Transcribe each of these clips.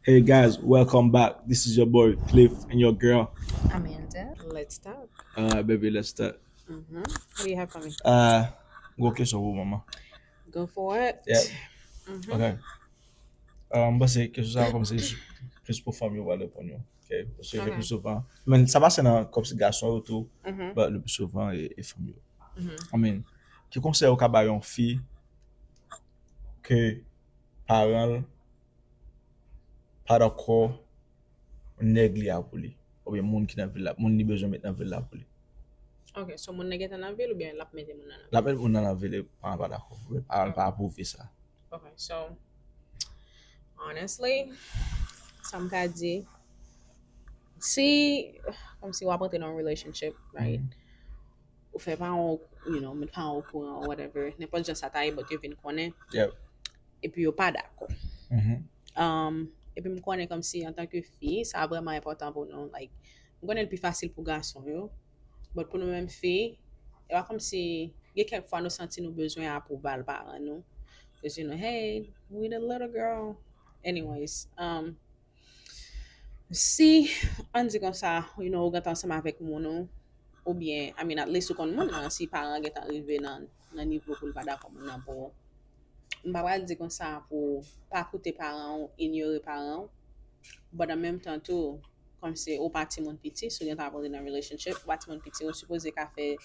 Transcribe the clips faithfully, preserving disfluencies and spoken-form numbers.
Hey guys, welcome back. This is your boy Cliff and your girl. Amanda. Let's talk. Uh, baby, let's start. Mm-hmm. What do you have for me? Uh, gwo kesyon pou mama. Go for it. Yeah. Mm-hmm. Ok. Um, mwen panse kesyon sa kòmsi jis pou fanm yo pral reponn yo. Ok. Paske le Ok. pli souvan. Men sa pase nan kòmsi gason yo tou, Mm-hmm. but le pli souvan e, e fanm yo. Mm-hmm. I mean, ki konsèy ou ka ba yon fi ke paran l pa dakò nèg li a pou li? Oubyen moun ki nan vil la, moun li bezwen met nan vil la pou li. Ok, so moun nan gentan nan vil oubyen l ap mete moun nan nan L ap met moun nan nan vil e paran l pa dakò. Paran l pa apwouve sa. Ok, so honestly, sa m ka di, si kòmsi w ap antre nan yon relationship, right? Ou fè paran w, you know, met paran w okouran or whatever, nenpòt jan sa ta ye, but yo vin konnen. Yep. Epi yo pa dakò. Mhm. Um, epi m konnen kòmsi antanke fi, sa vrèman enpòtan pou nou. Like, m konnen l pi fasil pou gason yo, but pou nou menm fi, e pa kòmsi gen kèk fwa nou santi nou bezwen apwouval paran nou. Cause you know, hey, we the little girl. Anyways, um, si, ann di konsa, you know, ou gentan ansanm avèk moun ou, oubyen, I mean, at least ou konn moun nan, si paran gentan rive nan, nan nivo pou l pa dakò moun nan pou ou. M pa pral di konsa pou pa koute paran ou, inyore paran ou, but an menm tan tou, kòmsi ou pa timoun piti, si w gentan ap antre nan relationship, ou pa timoun piti, ou sipoze ka fè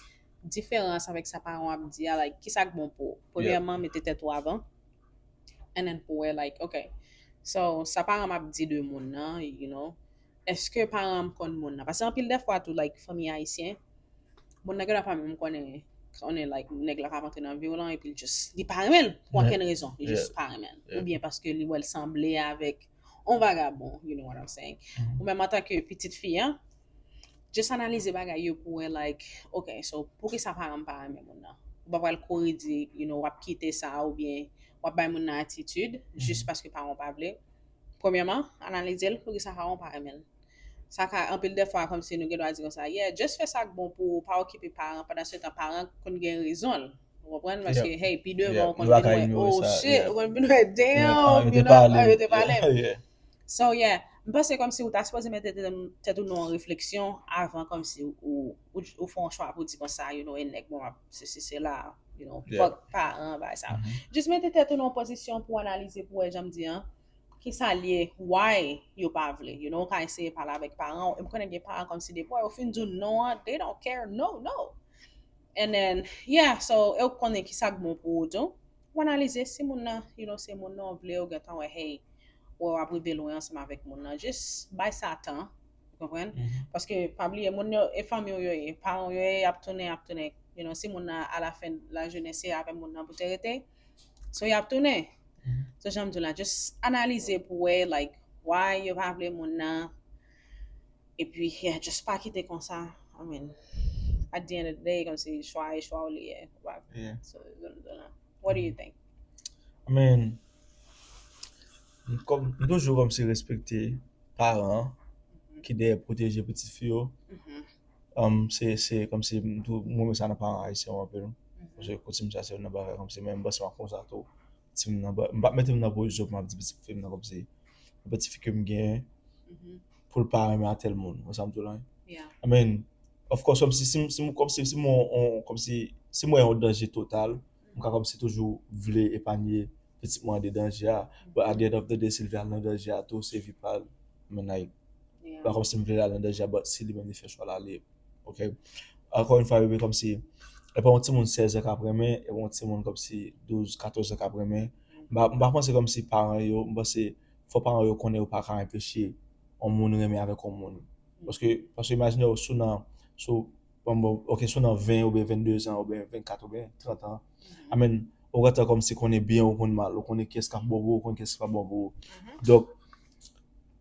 diferans avèk sa paran w ap di a, like, kisa k bon pou ou. Premyèman, mete tèt ou avan, and then pou wè, like, ok, so, sa paran m ap di de moun nan, you know, èske paran m konn moun nan? Paske anpil de fwa tou, like, fanmi ayisyen, moun nan gen dwa pa menm konnen, konnen, like, nèg la k ap antre nan vi w lan, epi l just, li pa renmen l, pou Yeah. okenn rezon, li Yeah. just pa renmen l. Yeah. Oubyen paske li wè l sanble avèk yon vagabon, you know what I'm saying? Mhm. Ou menm antanke pitit fi an, just analize bagay yo pou wè, like, ok, so, poukisa paran m pa renmen moun nan? Ou pa pral kouri di, you know, w ap kite sa, oubyen w ap bay moun nan atitid, jis paske paran w pa vle. Premyèman, analize l, poukisa paran w pa renmen l. Sa ka, anpil de fwa, kòmsi nou gen dwa di konsa, yeah, just fè sa k bon pou ou, pa okipe paran, pandan se tan paran konn gen rezon l. Ou konprann? Paske, Yeah. Hey, pi devan, Yeah. ou konn Nou pa vin ka wè, inyore oh sa, shit, yeah. ou konn vin wè, Yeah, damn, yo you te know, pale. ah, yo te pale. Yeah. So, yeah, m panse kòmsi ou ta sipoze mete tèt tèt ou nan yon refleksyon avan kòmsi ou, ou, ou fè yon chwa pou di konsa, you know, e nèg mwen m ap sesi sela, you know, Yeah. fuck paran, bagay sa. Mhm. Just mete tèt ou nan yon pozisyon pou analize, pou wè jan m di an, kisa l ye, why yo pa vle, you know, ou ka eseye pale avèk paran w, e m konnen gen paran kòmsi depi yo fin di w non an, they don't care, no, no. And then, yeah, so, e ou konnen kisa k bon pou ou tou. Ou analize si moun nan, you know, se moun nan w vle, ou gentan wè, hey, wè w ap rive lwen ansanm avèk moun nan. Just bay sa tan, ou konprann? Mhm. Paske, pa bliye, moun yo, e fanmi w yo ye, paran w yo ye, y ap tounen, y ap tounen. You know, si moun nan, a la fen la jounen, se avè moun nan pou te rete, so y ap tounen. Mhm. So, jan m di w la, just analize pou wè, like, why yo pa vle moun nan. Epi, yeah, just pa kite konsa. I mean, at the end of the day, kòmsi chwa e chwa w li ye. Ou pa- Yeah. So, jan m di w la. What do you think? I mean, m kòm, m toujou kòmsi respekte paran an ki dèyè pwoteje pitit fi yo. Mhm. Um, se, se kòmsi m tou, m renmen sa nan paran ayisyen yo anpil. Mhm. Paske koutim sa se youn nan bagay kòmsi, men m panse m ap konsa tou. Si m nan, m p ap mete m nan pozisyon pou m ap di pitit fi m nan kòmsi, yon pitit fi ke m genyen, Mhm. pou l pa renmen a tèl moun. Ou sa m tou la? Yeah. I mean, of course, kòmsi, si, si, kòmsi, si mwen, on, kòmsi, si mwen yon danje total, m ka kòmsi toujou vle epanye pitit mwen de danje a. But at the end of the day, si l vle al nan danje a tou, se vi pa l. Men, like, Yeah. pa kòmsi m vle l al nan danje a, but si li menm li fè chwa l ale, ok? Ankò yon fwa, bebe, kòmsi, e pa yon timoun sèz an k ap renmen, e pa yon timoun kòmsi douz, katòz an k ap renmen. M pa, m pa panse kòmsi paran yo, m panse fò paran yo konnen yo pa ka anpeche yon moun renmen avèk yon moun. Paske, paske imajine w, si w nan, si w, bon, bon, ok, si w nan ven oubyen vennde zan oubyen vennkat oubyen trant an, I mean, ou gentan kòmsi konnen byen ou konn mal, ou konnen kiyès k ap bon pou ou, ou konnen kiyès ki pa bon pou ou. Donk,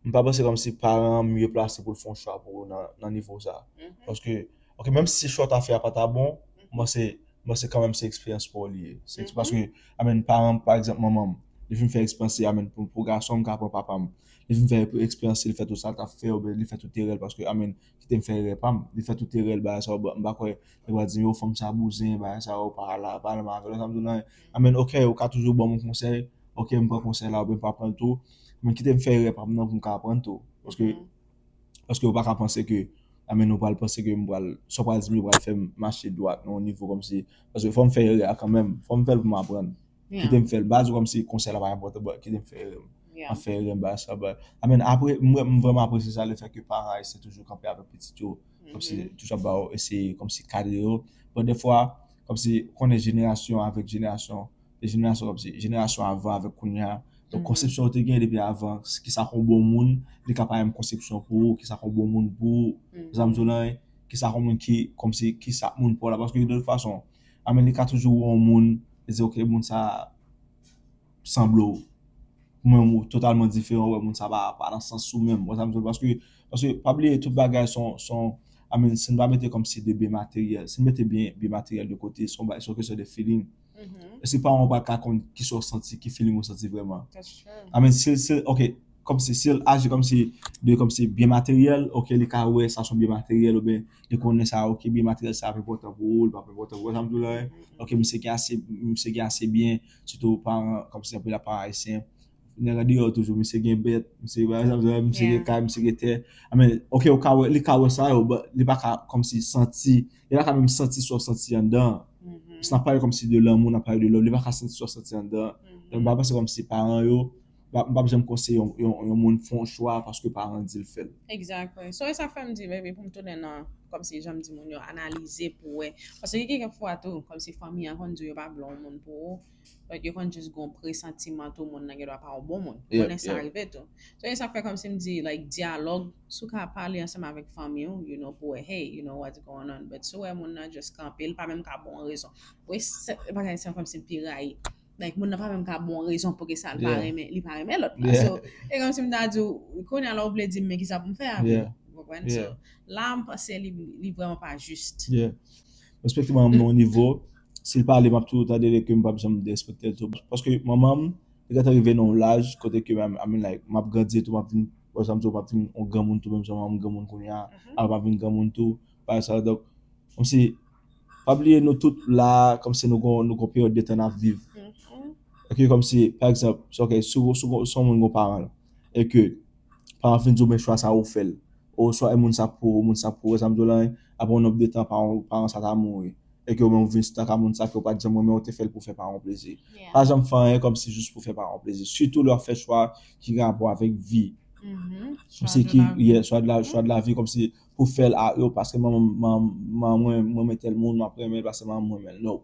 m pa panse kòmsi paran an mye plase pou l fè yon chwa pou ou nan, nan nivo sa. Paske, ok, menm si chwa w ta fè a pa ta bon, m panse, m panse kanmenm se eksperyans pa w li ye. Se eksperyans, paske, I mean, paran m, pa egzanp, manman m, li fin fè eksperyans li, I mean, pou, pou gason m ka pran papa m. Li fin fè eksperyans li, li fè tout sa l t ap fè, oubyen li fè tout erè l, paske, I mean, kite m fè erè pa m. Li fè tout erè l, bagay sa yo, m pa kwè, nèg va di, yo, fanm sa bouzen, bagay sa yo, pa la, pa la, pa la, sa m di w la. I mean, ok, ou ka toujou ban m yon konsèy, ok, m pran konsèy la, oubyen m pa pran l tou. men kite m fè erè pa m nan pou m ka aprann tou. Paske, paske ou pa ka panse ke, I mean, ou pral panse ke m pral, sa w pral di m yo pral fè m mache dwat nan yon nivo kòmsi, paske fò m fè erè a kanmenm, fò m fè l pou m aprann. Kite m fè l. M pa di w kòmsi konsèy la pa enpòtan, but kite m fè erè m. M ap fè erè m, bagay sa, but, I mean, apre, m, m vrèman apresye sa, lefètke paran ayisyen toujou kanpe avèk pitit yo, kòmsi toujou ap ba yo, eseye kòmsi kadre yo. But defwa, kòmsi, konnen jenerasyon avèk jenerasyon, e jenerasyon kòmsi, jenerasyon avan avèk kounye a. Donk, konsepsyon yo te gen depi avan, kisa k yon bon moun, li ka pa menm konsepsyon pou ou, kisa k yon bon moun pou ou, sa m di w la, kisa k yon moun ki, kòmsi, kisa moun pa w la, paske de tout fason, I mean, li ka toujou wè yon moun, li di, "Ok, moun sa sanble w." Ou menm, ou totalman diferan, ou wè moun sa pa, pa nan sans ou menm. Ou wè sa m di w? Paske, paske, pa bliye, tout bagay son, son, I mean, si n pa mete kòmsi de byen materyèl, si n mete byen, byen materyèl de kote, son bagay, son kesyon de feeling. Èske paran w pa ka konn kisa w santi, ki feeling ou santi vrèman? I mean, si, si, ok, kòmsi, si l aji kòmsi, de kòmsi byen materyèl, ok, li ka wè sa son byen materyèl, oubyen li konnen sa, ok, byen materyèl sa ap enpòtan pou ou, li p ap enpòtan pou ou, sa m di w la, ok, misye gen ase, misye gen ase byen, sitou paran, kòmsi anpil a paran ayisyen, nèg andeyò toujou, misye gen bèt, misye, misye gen kay, misye gen tè. I mean, ok, ou ka wè, li ka wè sa yo, but li pa ka kòmsi santi, li pa ka menm santi sa w santi anndan. Si n ap pale kòmsi de lanmou, n ap pale de love, li pa ka santi sa w santi anndan. Donk, m pa panse kòmsi paran yo, m pa, m p ap janm konseye yon, yon, yon moun fè yon chwa paske paran di l fè l. Exactly. So, e sa fè m di, baby, pou m tounen nan, kòmsi jan m di moun yo, analize pou wè. Paske gen kèk fwa tou, kòmsi fanmi an konn di w yo pa vle yon moun pou ou, but yo konn jis gen yon presantiman tou moun nan gen dwa pa yon bon moun. Ou konnen sa rive tou. So, e sa fè kòmsi m di, like, dyalòg, si w ka pale ansanm avèk fanmi w, you know, pou wè, hey, you know, what's going on? But si w wè moun nan just kanpe, li pa menm ka ba w rezon. Wi, se bagay sa kòmsi m pi rayi. Like, moun nan pa menm ka ba w rezon pou ki sa li pa renmen, li pa renmen lòt la. So, e kòmsi m ta di w, kounye a la ou vle di m, men ki sa pou m fè avè w? Ou konprann? So, la, m panse li, li vrèman pa jis. Respekte manman m nan yon nivo. Si l pale, m ap toujou tande li, ke m p ap janm derespekte l tou. Paske manman m, li gentan rive nan yon laj kote ke, I mean, like, m ap grandi tou, m ap vin, pa egzanp, m ap vin yon granmoun tou, menm jan manman m granmoun kounye a, m ap vin granmoun tou, bagay sa yo. Donk, kòmsi, pa bliye nou tout la, kòmsi nou gon, nou gon peryòd de tan n ap viv. Ok, kòmsi, pa egzanp, si, ok, si, si, si yon moun gon paran l, e ke paran fin di w, men chwa sa ou fè l. Oswa e moun sa pou ou, moun sa pou ou, sa m di w la, apre yon nonb de tan, paran, paran sa ta mouri. E ke ou menm ou vin chita ka moun sa ke ou pa t janm renmen, ou te fè l pou fè paran w plezi. Pa janm fè anyen kòmsi jis pou fè paran w plezi. Sitou lè w ap fè chwa ki gen rapò avèk vi. Kòmsi ki, yeah, chwa de la, chwa de la vi, kòmsi pou fè l a yo, paske manman, manman, manman mwen, mwen renmen tèl moun, m ap renmen l paske manman mwen renmen l. No.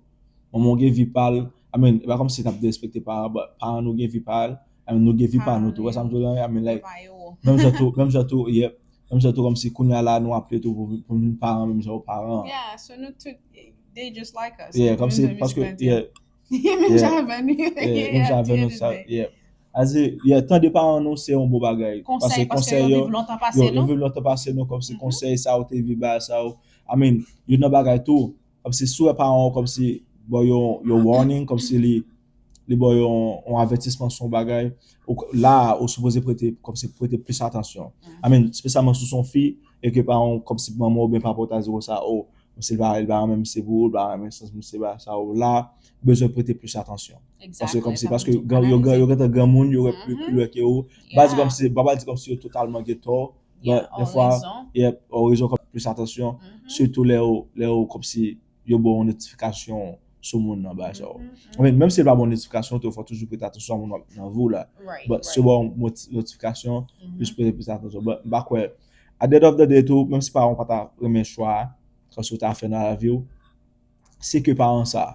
Manman w gen vi pa l, I mean, e pa kòmsi n ap derespekte paran, but paran nou gen vi pa l, I mean, nou gen vi pa nou tou, wè sa m di w la, I mean, like, menm jan tou, menm jan tou, yeah, menm jan tou kòmsi kounye a la nou aple tou pou, pou vin paran, menm jan ou paran. Yeah, so nou tout, they just like us. Yeah, kòmsi, paske, yeah, menm jan avè nou, yeah, menm jan avè nou, sa, yeah. Azi, yeah, tande paran nou se yon bon bagay. Konsèy, paske yo viv lontan pase nou. Yo viv lontan pase nou, kòmsi konsèy sa yo te viv, bagay sa yo. I mean, youn nan bagay tou, kòmsi si w wè paran w kòmsi ba w yon, yon warning, kòmsi li, li ba w yon, yon avètisman sou yon bagay, ou, la, ou sipoze prete, kòmsi prete plis atansyon. I mean, espesyalman si w se yon fi, e ke paran w, kòmsi manman w oubyen papa w ta di w sa, oh, kòmsi li pa, li pa renmen misye pou ou, li pa renmen sans misye, bagay sa yo, la, ou bezwen prete plis atansyon. Paske kòmsi, paske yo, yo gentan granmoun, yo wè pli, pli lwen ke ou. M pa di kòmsi, m pa di kòmsi yo totalman gen tò, but defwa, yeah, ou rezon, kòmsi plis atansyon, sitou lè yo, lè yo kòmsi yo ba w yon notifikasyon sou moun nan, bagay sa yo. I mean, menm si l pa ba w notifikasyon, tou fò toujou prete atansyon a moun w ap nan vi w la. But si yo ba w yon notifikasyon, plis prete plis atansyon. But m pa kwè, at the end of the day tou, menm si paran w pa ta renmen chwa a, kòmsi w ta fè nan lavi w, si ke paran sa,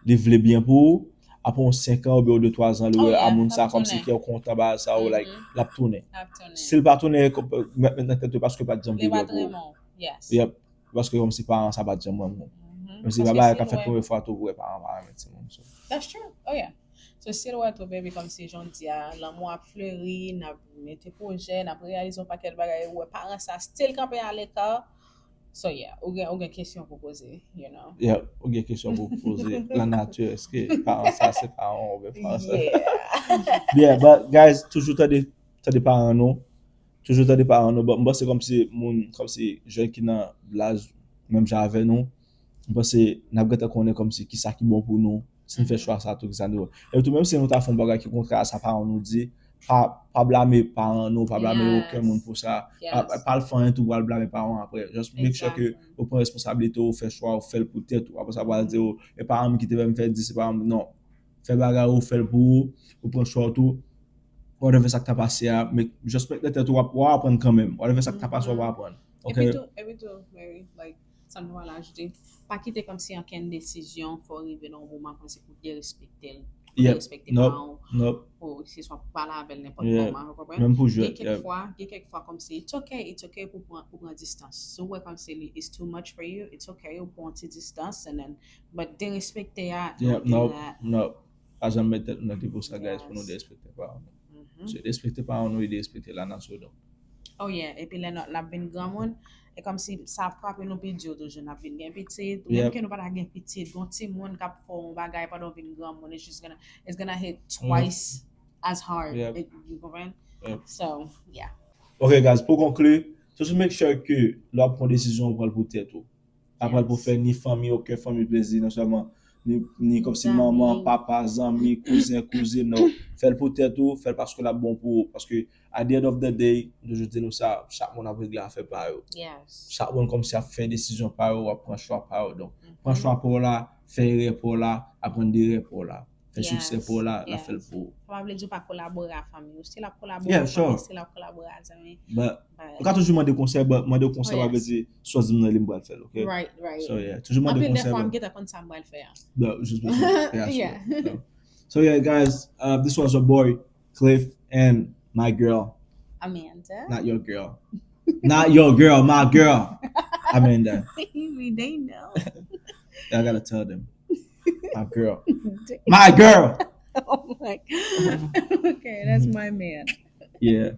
li vle byen pou ou, apre yon senk an oubyen yon de twa zan, li wè a moun sa kòmsi kè w kontan, bagay sa yo, like, l ap tounen. Si l pa tounen, mèt nan tèt ou paske l pa t janm vle byen pou ou. Yep. Paske kòmsi paran sa pa t janm renmen w. Menm si pa bagay k ap fèt premye fwa tou pou wè paran pa renmen timoun. So. That's true. Oh yeah. So si l wè tou, baby, kòmsi jan w di a, lanmou ap fleri, n ap mete pwojè, n ap reyalize yon pakèt bagay, ou wè paran sa still kanpe aleka. So yeah, ou gen, ou gen kesyon pou poze, you know. Yeah, ou gen kesyon pou poze. La nature, èske paran sa se paran w oubyen paran sa? Yeah. Yeah, but guys, toujou tande, tande paran nou. Toujou tande paran nou. But m panse kòmsi moun, kòmsi jèn ki nan laj menm jan avè nou, m panse n ap gentan konnen kòmsi kisa ki bon pou nou. Si n fè chwa sa tou, kisa nou. Epi tou, menm si nou ta fè yon bagay ki kontrè a sa paran nou di, pa, pa blame paran nou, pa blame okenn moun pou sa. Pa, Yes. pa al fè anyen tou pou al blame paran apre. Just make sure ke Exactly. ou pran responsablite ou, fè chwa ou, fè l pou tèt ou. Apre sa, pa al di ou, e paran m ki te fè m fè di, se paran m, non. Fè bagay ou, fè l pou ou, ou pran chwa ou tou. Whatever sa k ta pase a, make, just make nan tèt ou, w ap, w ap aprann kanmenm. Whatever sa k ta pase, w ap aprann. Ok? Epi tou, epi tou, Mary, like, sa m te pral ajoute, pa kite kòmsi ankenn desizyon fè w rive nan yon moman kòmsi pou derespekte l. Pou Yep. derespekte Nope. paran w, Nope. pou se swa pale avè l nenpòt Yeah. kòman, ou konprann? Menm pou Gen jwèt. kèk fwa, gen kèk fwa kòmsi, it's okay, it's okay pou pran, pou pran distance. Si w wè kòmsi li, it's too much for you, it's okay, ou pran yon ti distance, and then, but derespekte a, Yeah, don't do nope, that. Nope. Pa janm met tèt nou nan depo sa, guys, pou nou Yes. derespekte paran nou. Mhm. Se derespekte paran nou e derespekte lanati, donk. Oh yeah, epi lè n ap vin granmoun, e kòmsi sa ap frape nou pi di toujou, n ap vin gen pitit, ou menm Yep. ke nou pa ta gen pitit, gon timoun k ap fè yon bagay pandan w vin granmoun, it's just gonna, it's gonna hit twice as hard. Yep. It- you konprann? Yep. So, yeah. Ok, guys, pou konkli, just make sure ke lè w ap pran desizyon, ou pran l pou tèt ou. Pa pral pou Yes. fè ni fanmi, okenn fanmi plezi, non sèlman ni, ni kòmsi Zanmi. Manman, papa, zanmi, kouzen, kouzin, non. Fè l pou tèt ou, fè l paske l ap bon pou ou. Paske, at the end of the day, m toujou di nou sa, chak moun ap regle afè pa yo. Yes. Chak moun kòmsi ap fè desizyon pa yo, ap pran chwa pa yo. Donk, pran Mhm. chwa pa w la, fè erè pa w la, aprann de erè pa w la. Fè siksè Yes, pa w la, l ap yes. fè l pou ou. Sa pa vle di w pa kolabore a fanmi w. Si l ap kolabore Yeah, a fanmi, sure. Si l ap kolabore a zanmi. But, But- ou ka toujou mande konsèy, but mande w konsèy Oh, pa vle yes. di, swa di m nan li m pral fè l, ok? Right, right. So, yeah, toujou mande Anpil de konsèy, fwa, m but, gentan konn sa m pral fè a. but just, just, yeah, sure. Yeah. So, so, yeah, guys, uh, this was your boy, Cliff, and my girl. Amanda. Not your girl. Not your girl, my girl. Amanda. Baby, they know. I gotta tell them. My girl. My girl. Oh my. Okay, that's my man. Yeah.